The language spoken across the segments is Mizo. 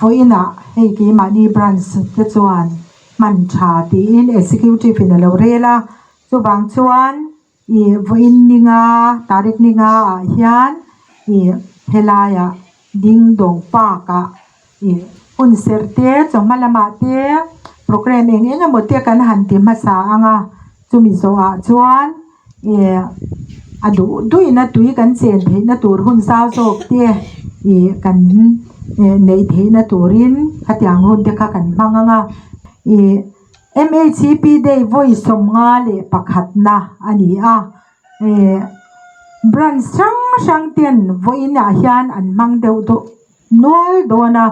Vawiinah hei keimahni branch te chuan hman tha tiin executive in a lo rel a, chuvang chuan ih vawiin ninga tarik ninga ah hian ih helaiah ding dawng park ah ih hun serh te chawhma lamah te programme eng eng emaw te kan han ti hmasa ang a chumi zawhah chuan ih a duh duhina tui kan chen theihna tur hun zau zawk te ih kan neih theihna turin khatiang hun te kha kan hmang ang a ih M_H_E_P day vawi 51 na a ni a ih branch hrang hrang ten vawiinah hian an hmang deuh deuh nual dawn a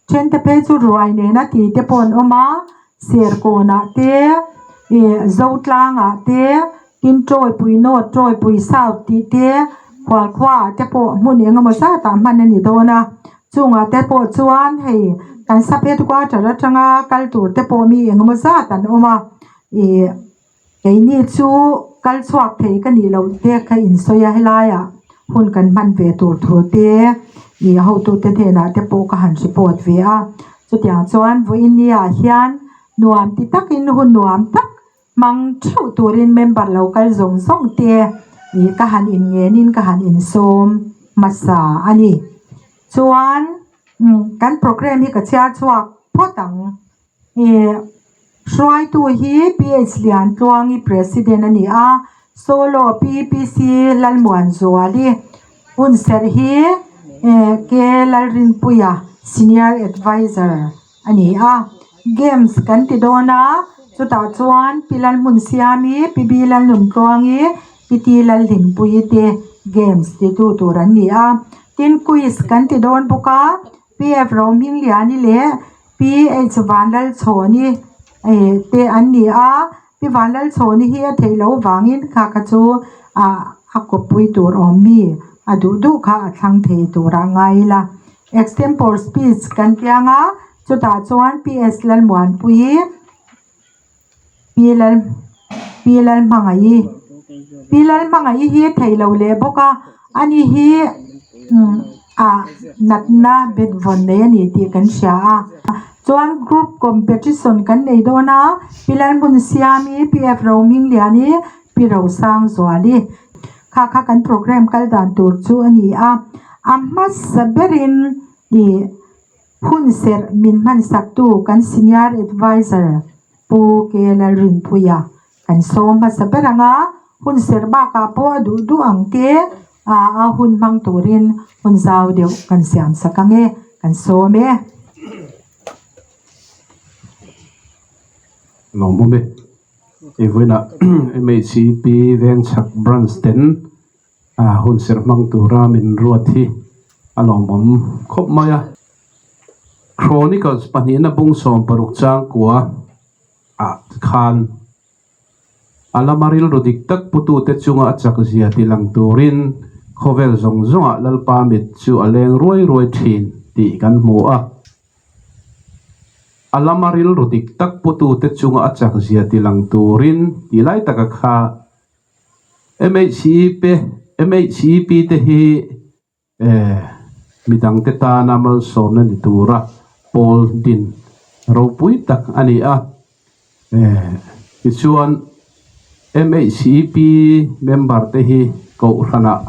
then te phei chu ruai nena tih te pawh an awm a serkawnah te ih zotlangah te tin tawipui north tawipui south tih te khualkhuaah te pawh hmun eng emaw zat ah hman a ni dawn a chungah te pawh chuan hei kan sub headquarter atanga kal tur te pawh mi eng emaw zat an awm a ih. Keini chu kal chhuak thei ka nih loh te kha insawi a helaiah hun kan hman ve tur thu te ih hotute hnenah te pawh ka han report ve a chutiang chuan vawiin niah hian nuam ti takin hun nuam tak hmang theuh turin member lo kal zawng zawng te ih ka han inngenin ka han insawm hmasa a ni chuan kan programme hi ka chhiar chhuak phawt ang. Ih hruaitu hi PH Liantluangi president a ni a, solo PPC Lalmuanzuali hunserh hi eh K Lalrinpuia senior adviser a ni a, games kan ti dawn a chutah chuan Pi Lalhmunsiami, Pi B Lalnuntluangi, Pi T Lalhlimpuii te games titu tur an ni a, tin quiz kan ti dawn bawk a PF Rohmingliani leh PH Vanlalchhawni eh te an ni a, Pi Vanlalchhawni hi a theih loh vangin kha kha chu ah a kawppui tur awm mi a duh duh kha a thlang thei turah ngai ila. Extempore speech kan piang a, chutah chuan PS Lalmuanpuii, Pi Lal Pi Lalhmangaih-i, Pi Lalhmangaih-i hi theih loh leh bawk a, ani hi umm ah natna bet vawn nei a ni tih kan hria a chuan group competition kan nei dawn a Pi Lalhmunsiami, Pi F Rohmingliani, Pi Rosangzuali kha kha kan programme kal dan tur chu a ni a, a hmasa berin ih. Hun serh min hmansaktu kan Senior Adviser Pu K Lalrinpuia kan sawm hmasa ber ang a, hun serh bakah pawh a duh duh ang te a a hun hmang turin hun zau deuh kan siam sak ang e, kan sawm e. Lawmawm e. Hei vawiinah MHCP Vengchhak Branch ten A hun serh hmang tura min ruat hi a lawmawm khawp mai a. Chronicles pahnihna bung 60 changkua ah khan a lama rilru dik tak putute chunga a chak zia ti lang turin khawvel zawng zawngah Lalpa mit chu a leng ruai ruai thin tih kan hmu a. A lama rilru dik tak putute chunga a chak zia ti lang turin tih lai taka kha MHEP MHEP te hi eh midangte tana malsawmna ni tura pawl din ropui tak a ni a. Eh tichuan MHEP member te hi kohhranah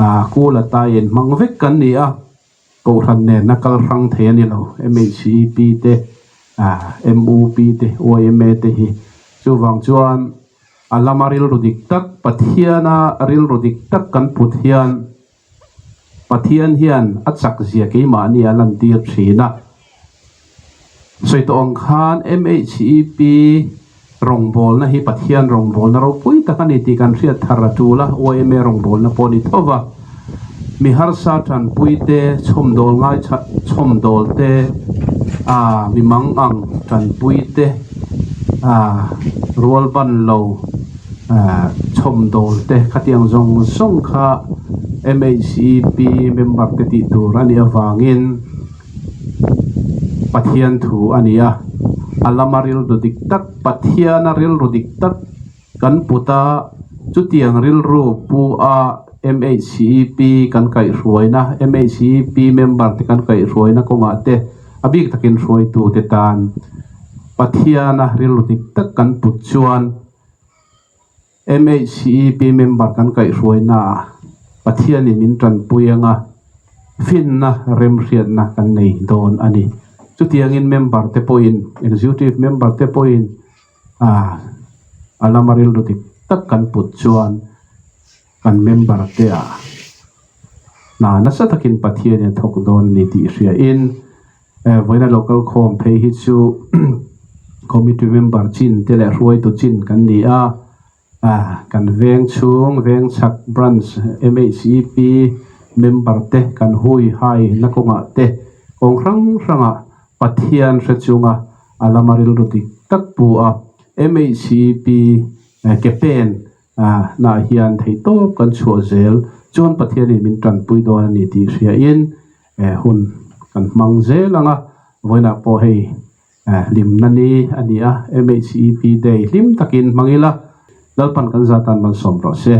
ah kul ataiin hmang vek kan ni a, kohhran nena kal hrang thei a ni lo. MHEP te ah MUP te YMA te hi chuvang chuan A lama rilru dik tak, Pathiana rilru dik tak kan put hian Pathian hian a chak zia keimahni a lantir thin a. Sawi tawh ang khan MHEP rawngbawlna hi Pathian rawngbawlna ropui tak a ni tih kan hriat thar a tul a, YMA rawngbawlna pawh a ni tho va. Mi harsa tanpui te, chhawmdawl ngai chhawmdawl te, ah mi mang ang tanpui te, ah rual ban lo ah chhawmdawl te khatiang zawng zawng kha MHEP member te tih tur a nih avangin Pathian thu a ni a, a lama rilru dik tak Pathiana rilru dik tak Kan put a, chutiang rilru pu a MHCEP kan kaihhruaina, MHCEP member te kan kaihhruaina kawngah te A bik takin hruaitute tan Pathiana rilru dik tak kan put chuan MHCEP member kan kaihhruainaah Pathianin min tanpui anga finna remhriatna kan nei dawn a ni. Chutiangin member te pawhin, executive member te pawhin a lama rilru dik tak kan put chuan kan member te ah hna nasa takin Pathianin a thawk dawn a ni tih hriain vawiina local khawm phei hi chu committee member chin te leh hruaitu chin kan ni a, kan veng chhung veng chhak branch M_H_E_P member te kan hui hai na kawngah te kawng hrang hrangah Pathian hre chunga a lama rilru dik tak pu a M_H_E_P ke pen Hnah hian theihtawp kan chhuah zel chuan Pathianin min tanpui dawn a ni tih hriain hun kan hmang zel ang a, vawiinah pawh hei hlimna ni a ni a, MHEP Day hlim takin hmang ila, Lalpan kan zatan malsawm rawh se.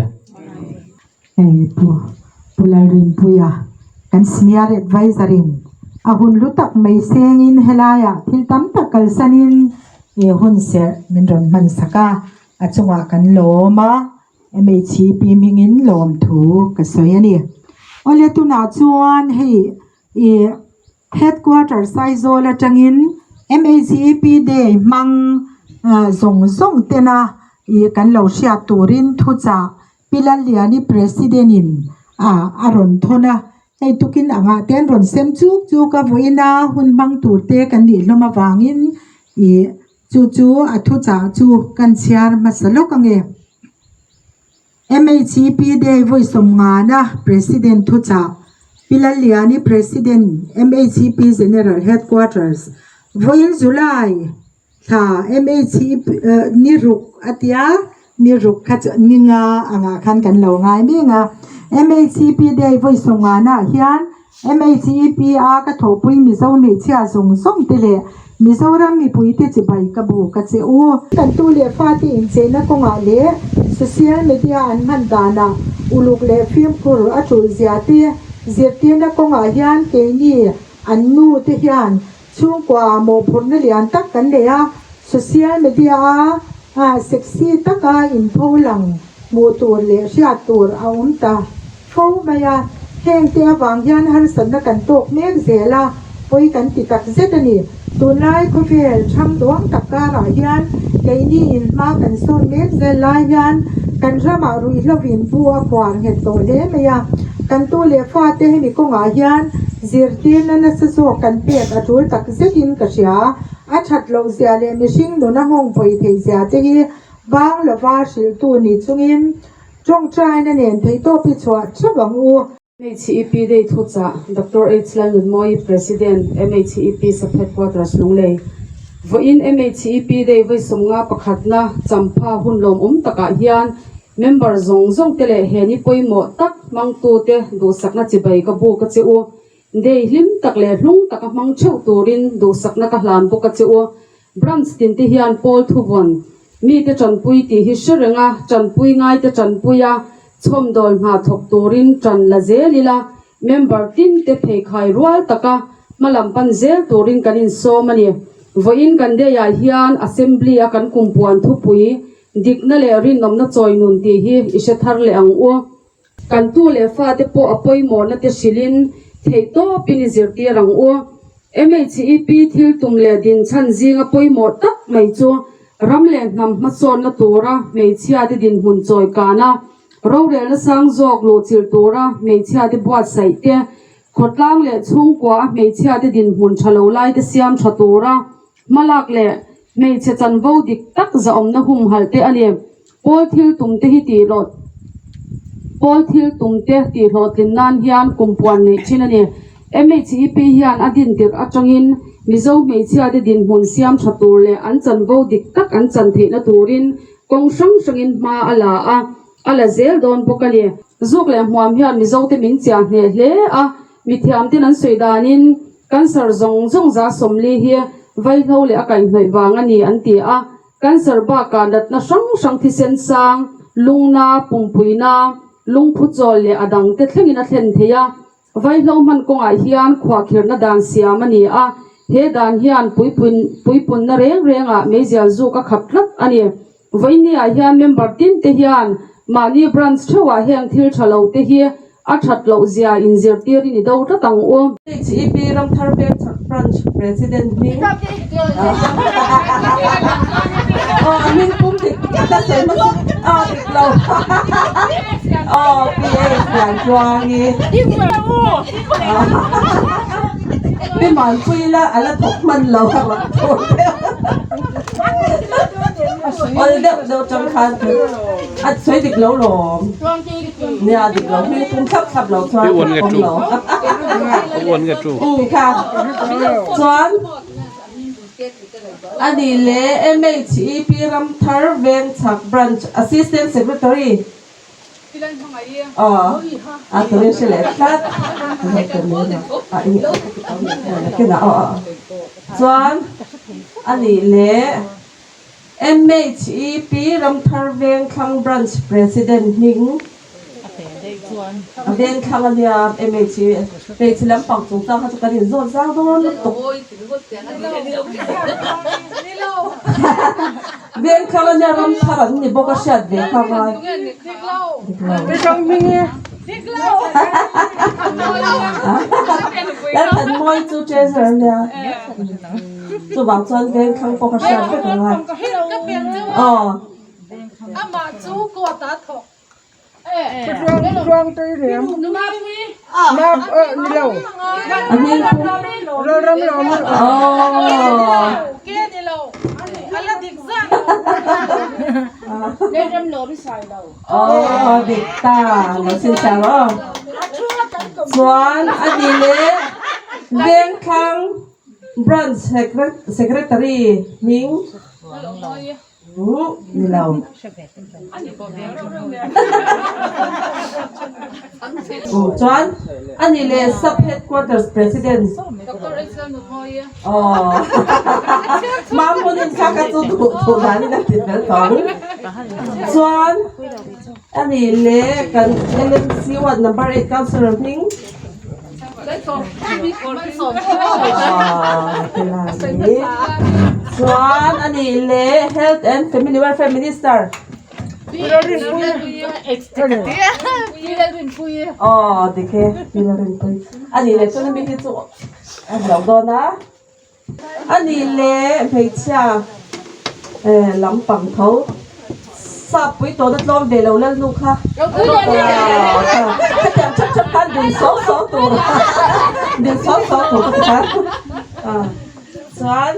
Hei Pu Pu Lalrinpuia kan Senior Adviser in a hun hlu tak mai sengin helaiah thil tam tak kalsanin he hun serh min rawn hman sak a. A chungah kan lawm a, MHCP hmingin lawmthu ka sawi a ni. Awle tunah chuan hei ih headquarters Aizawl atangin MHCP day hmang zawng zawng tena ih kan lo hriat turin thuchah Pi Lalliani President in a rawn thawn a, hei tukin angah te an rawn sem chuk chuk a, vawiina hun hmang tur te kan nih hlawm avangin ih Chu chu a thuchah chu kan chhiar hmasa lawk ange. MHCP Day vawi sawmngana President thuchah, Pi Lalliani President, MHCP General Headquarters, Vawiin July thla MHCP ni ruk a tia, ni ruk kha chu ni nga angah khan kan lo ngai mek a. MHCP Day vawi sawmngana ah hian MHEP a ka thawhpui Mizo hmeichhia zawng zawng te leh Mizoram mipuite chibai ka bu ka che u. Kan tu leh fate incheina kawngah leh social media an hman danah uluk leh fimkhur a tul zia te zirtirna kawngah hian keini an nu te hian chhungkua mawhphurhna lian tak kan nei a, social media a sexy taka inpho lang hmuh tur leh hriat tur a awm ta. Fo mai a, hengte avang hian harsatna kan tawk mek zel a, pawi kan ti tak zet a ni. Tunlai khawvel thang duang tak karah hian keini in hma kan sawn mek zel lai hian kan ramah ruihhlovin bu a khuar nghet tawh hle mai a. Kan tu leh fate hemi kawngah hian zirtirna nasa zawk kan pek a tul tak zetin ka hria. A that loh zia leh mihring nuna nghawng pawi theih zia te hi bang lova hrilhtu ni chungin Tawngtaina nen theihtawp hi chhuah theuh ang u. MHEP Day thuchah Doctor H Lalnunmawi President MHEP Sub Headquarters Lunglei Vawiin MHEP Day vawi sawmnga pakhatna champha hun lawmawm takah hian member zawng zawng te leh he ni pawimawh tak hmangtute duhsakna chibai ka buk a che u. Day hlim tak leh hlung taka hmang theuh turin duhsakna ka hlan bawk a che u. Branch tinte hian pawl thuvawn mite tanpui tih hi hre reng a, tanpui ngaite tanpui a, chhawmdawl hna thawk turin tan la zel ila, member tinte pheikhai rual taka hmalam pan zel turin kan insawm a ni. Vawiin kan day-ah hian Assembly a kan kumpuan thupui dikna leh rinawmna chawi nun tih hi i hre thar leh ang u. Kan tu leh fate pawh a pawimawhna te hrilhin theihtawpin i zirtir ang u. MHEP thil tum leh dinchhan zinga pawimawh tak mai chu ram leh hnam hmasawnna tura hmeichhiate dinhmun chawi kana rorelna sang zawk luhchilh tura hmeichhiate buatsaih te, khawtlang leh chhungkua a hmeichhiate dinhmun tha lo laite siam tha tura hmalak leh hmeichhe chanvo dik tak zahawmna humhalh te a ni. Pawl thil tum te hi tih hlawh Pawl thil tum te tih hlawhtlin nan hian kum puan neih thin a ni. MHEP hian a din tirh atangin Mizo hmeichhia te dinhmun siam tha tur leh an chanvo dik tak an chan theihna turin kawng hrang hrangin hma a la a, a la zel dawn bawk a ni. Zuk leh hmuam hian Mizo te min chiah hneh hle a, mithiam ten an sawi danin cancer zawng zawng za sawmli hi vaihlo leh a kaihhnawih vang a ni an ti a. Cancer bakah natna hrang hrang thisen sang, lungna, pumpuina, lungphu chawl leh a dangte thlengin a thlen thei a. Vaihlo hman kawngah hian khuahkhirhna dan siam a ni a. He dan hian puipun puipunna reng rengah meizial zuk a khap tlat a ni. Vawinia hian member tin te hian mahni branch theuhah heng thil tha lo te hi a that loh zia inzirtir in i do tlat ang u. HEP Ramthar Vengchhak Branch President hming aw hming pum dik ka sawi hmasa aw dik lo aw PH Lianchuangi Pi Manpui la a la thawk hman lo a rawn tur deuh. Ol deuh deuh tang khan a sawi dik lo lawm. Nia dik lo hming pum thlap thlap lo chuan a awm lo. Um kha chuan ani leh MHEP Ramthar Vengchhak Branch Assistant Secretary Aw a turin hre leh tlat chuan a nih leh MHEP Ramthar Vengthlang Branch President hming a vengthlang a nia MHEP hmeichhe lampang chungchang kha chu kan inzawt zau dawn lutuk. Vengthlang a nia ram thar an ni bawk a hriat ve kha ngai. Lalthanmawi chu treasure a nia chuvang chuan vengthlang pawh ka hriat vek a ngai. Aw. Aw dik ta lo sin char aw chuan a ni leh Vengthlang Branch Secretary hming. Ni lo. Chuan a ni leh Sub Headquarters President. Aw. Mampunin kha ka chu duh duh danin a ti fel tawh ang. Chuan a ni leh kan LMC ward number 8 councillor hming. Chuan a nih leh Health and Family Welfare Minister Aw dik e Pi Lalrinpuii a nih leh chuan hemi hi chu a hlo dawn a. A nih leh hmeichhia lampang tho sap pui tawhna tlawm ve lo lalnu kha khatiang thap thap khan ding sawk sawk tur ding sawk sawk tur ka ti kha chuan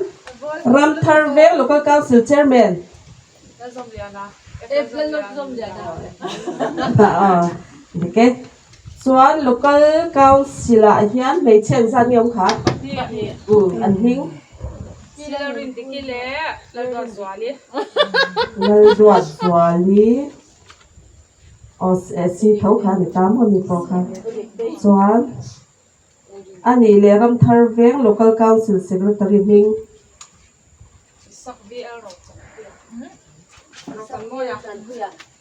Ramthar Veng Local Council Chairman Dik e. Chuan Local Council ah hian hmeichhe an zat nge awm kha? Umm an hming. Lalruatzuali. Aw si tho kha a ni ta maw ni pawh kha. Chuan a nih leh Ramthar Veng Local Council Secretary hming.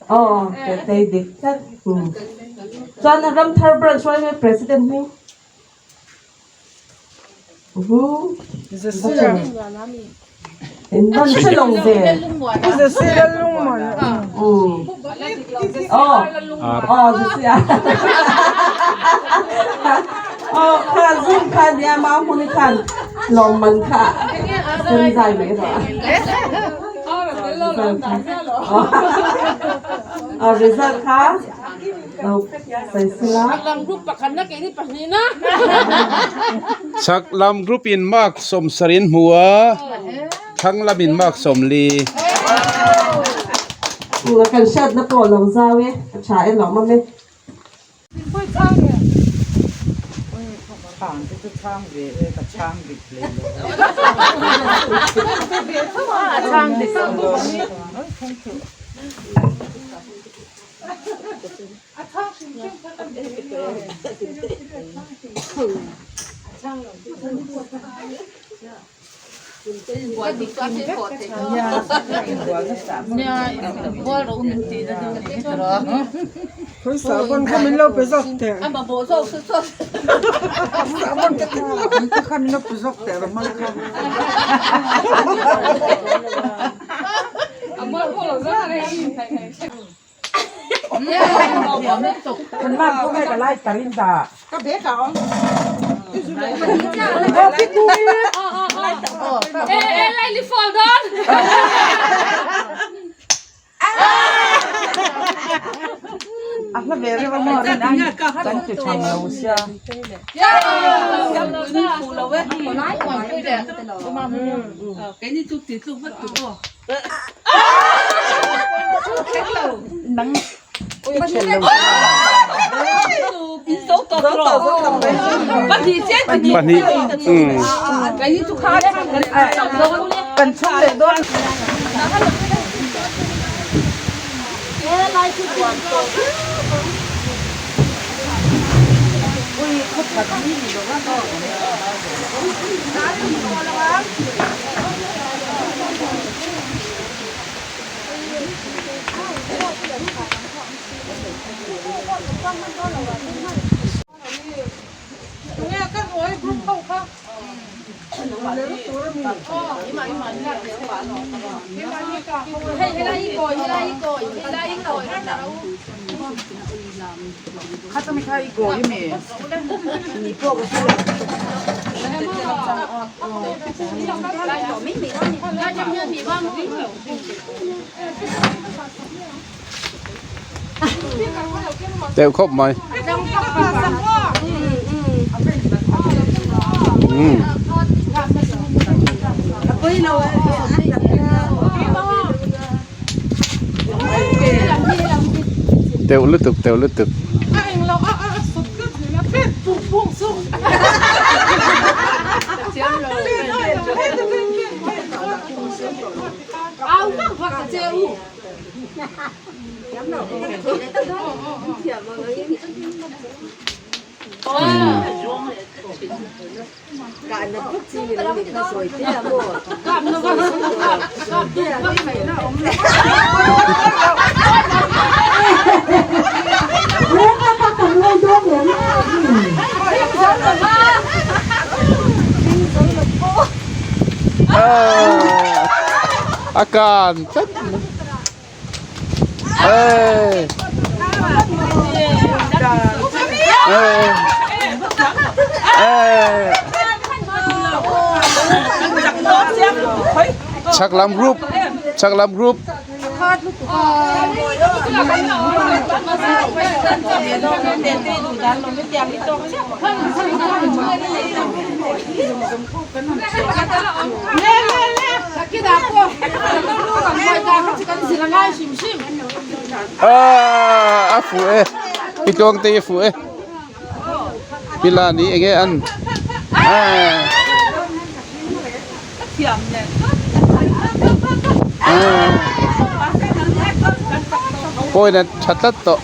Aw Tetei dik tlat chuan Ramthar branch yma president hming in ban hre lo ve aw aw Zesira aw kha zoom kha nia mau hmuni khan lawmman kha sem zai mai rawh a result kha lo sawi sela. Chak lam group in mark sawmsarih an hmu a, thlang lam in mark 40. Kan hriatna pawh lo zau e, a tha e lawm awm e. Pahnih umm. Teuh khawp mai. Umm. Teuh lutuk teuh lutuk. A kan tlat mai. Chak lam group chak lam group A fuh e pi tluang te hi a fuh e pi lan hi enge an point a tha tlat tawh.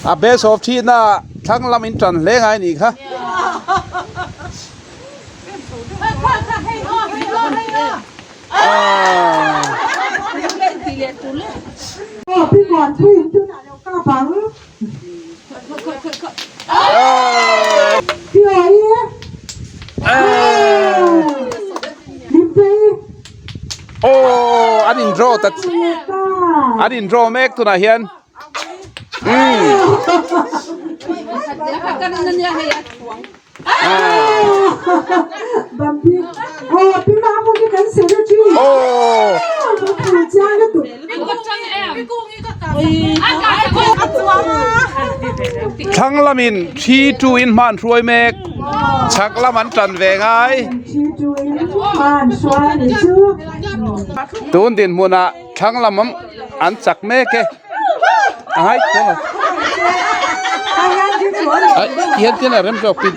A best of thihna thlang lam in tan hle ngai nih kha. Aw an in draw ta an in draw mek tunah hian Thlang lamin 3-2 in hman hruai mek chhak lam an tan ve ngai tun dinhmunah thlang lam an chak mek e. Ai tihian tihian a rem zawk pin.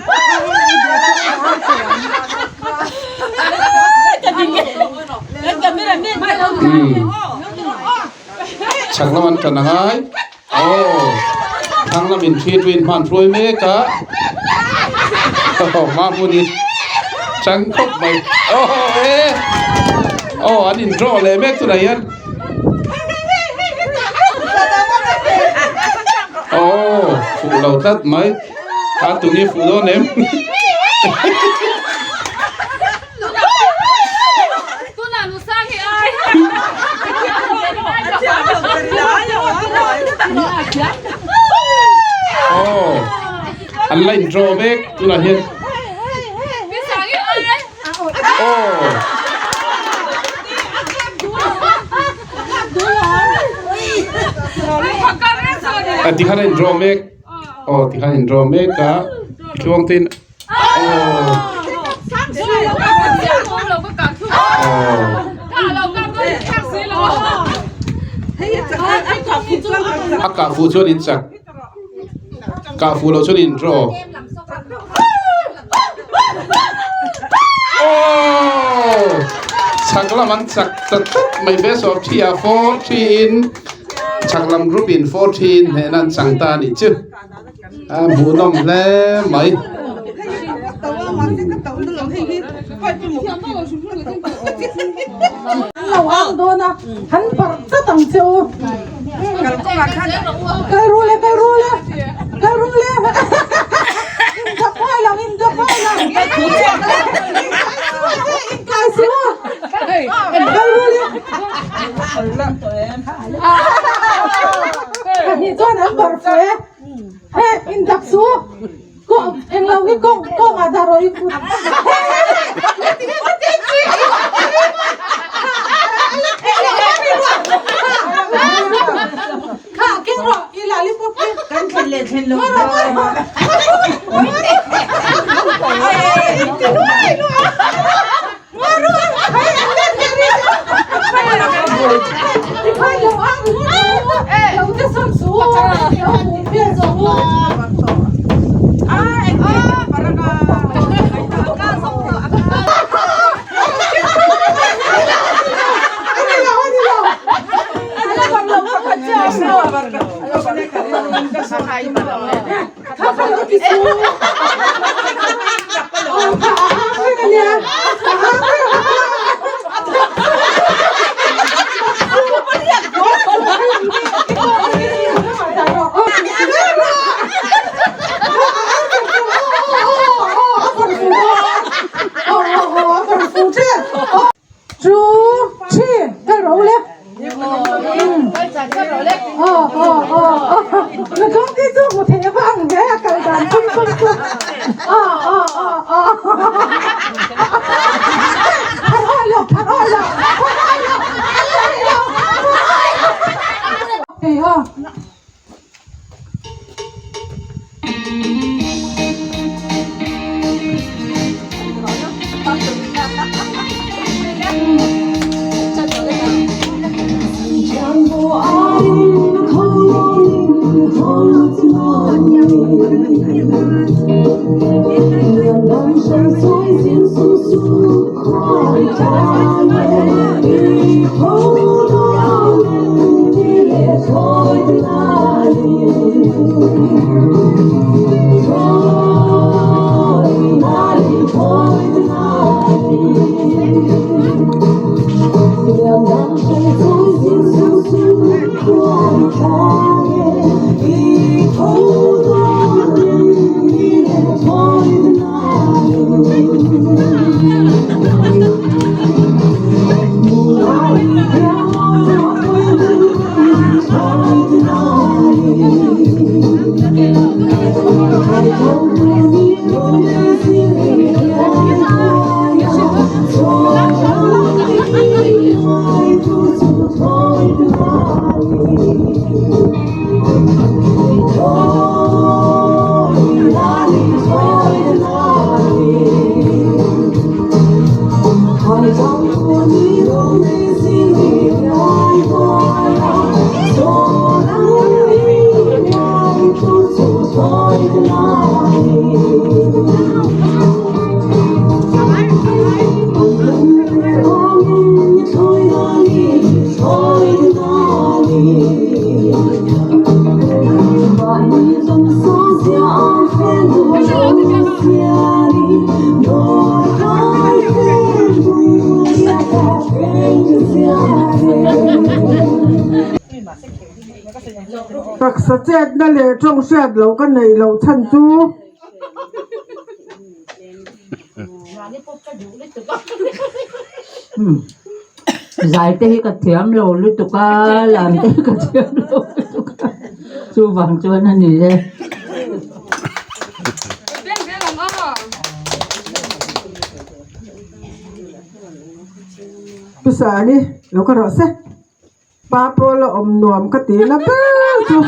Chhak lam an tan a ngai. Aw thlang lam in thi tu in hman hruai mek a. Aw mahmun in chang khawp mai. Aw e aw an in draw leh mek tunah hian. Aw fuh lo tlat mai a tunge fuh dawn em. Aw an la in draw mek tunah hian aw. Tikhan a in draw mek aw tikhan a in draw mek a tluang te in aw aw a kah fuh chuan in chak kah fuh loh chuan in draw. Aww! Chhak lam an chak ta tlat mai best of three ah four three in chhak lam group in four three in hnehna an chang ta a nih chu a hmuhnawm hle mai. Lo ang dawn a han parh tlat ang che u kal ru le kal ru le kal ru le in dap ngai lo in dap ngai lo in kai su kal ru le pahnih chuan an barh fu e he in dap su Englo hi kawng kawngah dah rawh i kut. Kha keng rawh i lollipop hi. Kan thlen leh thlen lo. Two, three, kal rawh u le. Aw aw aw aw Nutling te chu hmu theih ava ang ve a kal dan phung phung chu. Aw aw aw aw Phar awi lo phar awi lo phar awi lo phar awi lo Hei aw. Taksa chetna leh tawng hriat loh ka neih loh chhan chu. Zai te hi ka thiam lo lutuk a, lam te hi ka thiam lo lutuk a, chuvang chuan a ni e. Pu Sani lo ka rawh se. Pa pawl a awm nuam ka ti na ber chu.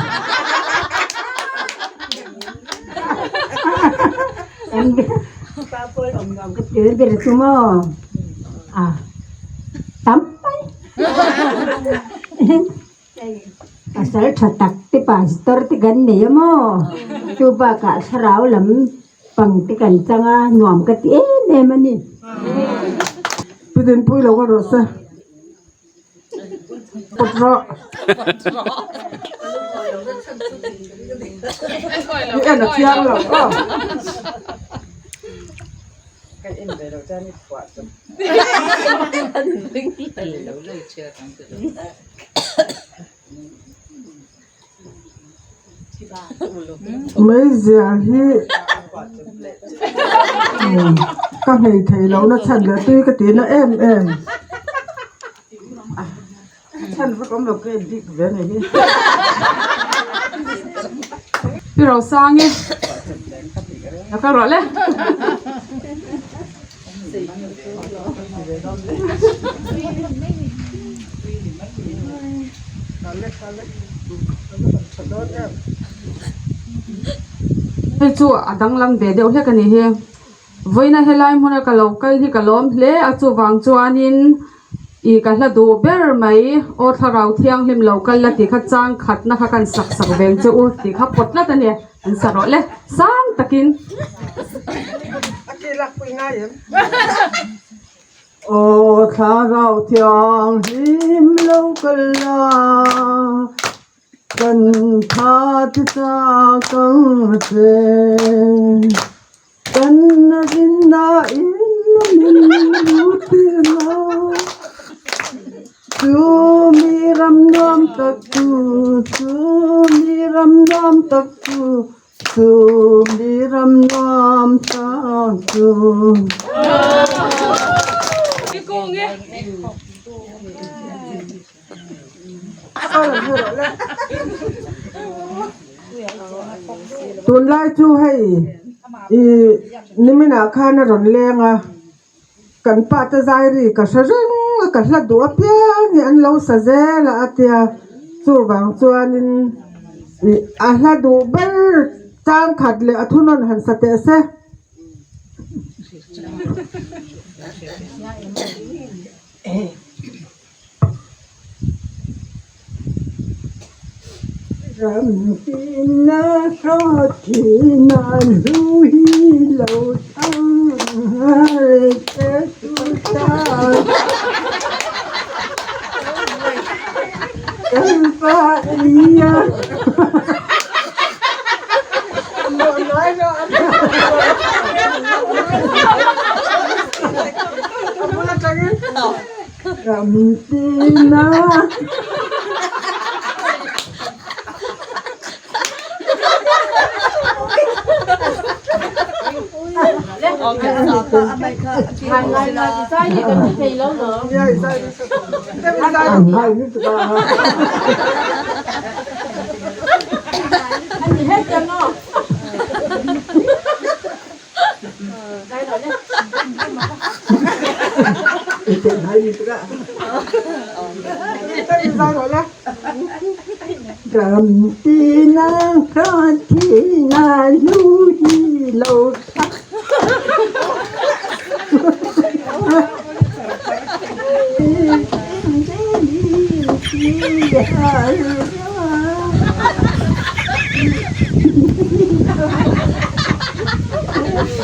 Pa pawl awm nuam ka ti na ber chu maw a tam mai. Pasal tha tak te pastor te kan nei a maw chu bakah thlarau lam pang te kan chang a nuam ka ti em em a ni. Pu Dinpui lo ka rawh se. Pawt rawh. I en a chiang lo aw. Meizial hi ka nghei thei lo na chhan leh tui ka tih na em em chhan vak awm lo ka en bik ve nei hi. Pi Rosangi a kal rawh le. Hei chu a danglam ve deuh hlek a ni hi vawiina helai hmuna ka lo kal hi ka lawm hle a chuvang chuanin ih ka hla duh ber mai aw thlarau thianghlim lo kal la tih kha chang khatna kha kan sak sak veng che u tih kha pawt tlat a ni. An sa rawh le, sang takin. A ti lak pui ngai em? Aw thlarau thianghlim lo kal la, kan tha ti chak ang che. Kan rinna in min lut tir la, chu mi ram nuam tak chu, chu mi ram nuam tak chu, chu mi ram nuam tak chu. Tunlai chu hei ih niminah khan a rawn leng a kan pa te zai ri ka hre reng a ka hla duh apiang hi an lo sa zel a a tia chuvang chuanin ih a hla duh ber chang khat leh a thunawn han sa teh se. Ram tina hrawt thina lu hi lo thang te chu ta kan pa ia. Ramtina. Ramtina hratina lu hi lo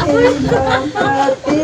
Ti nuam ka ti.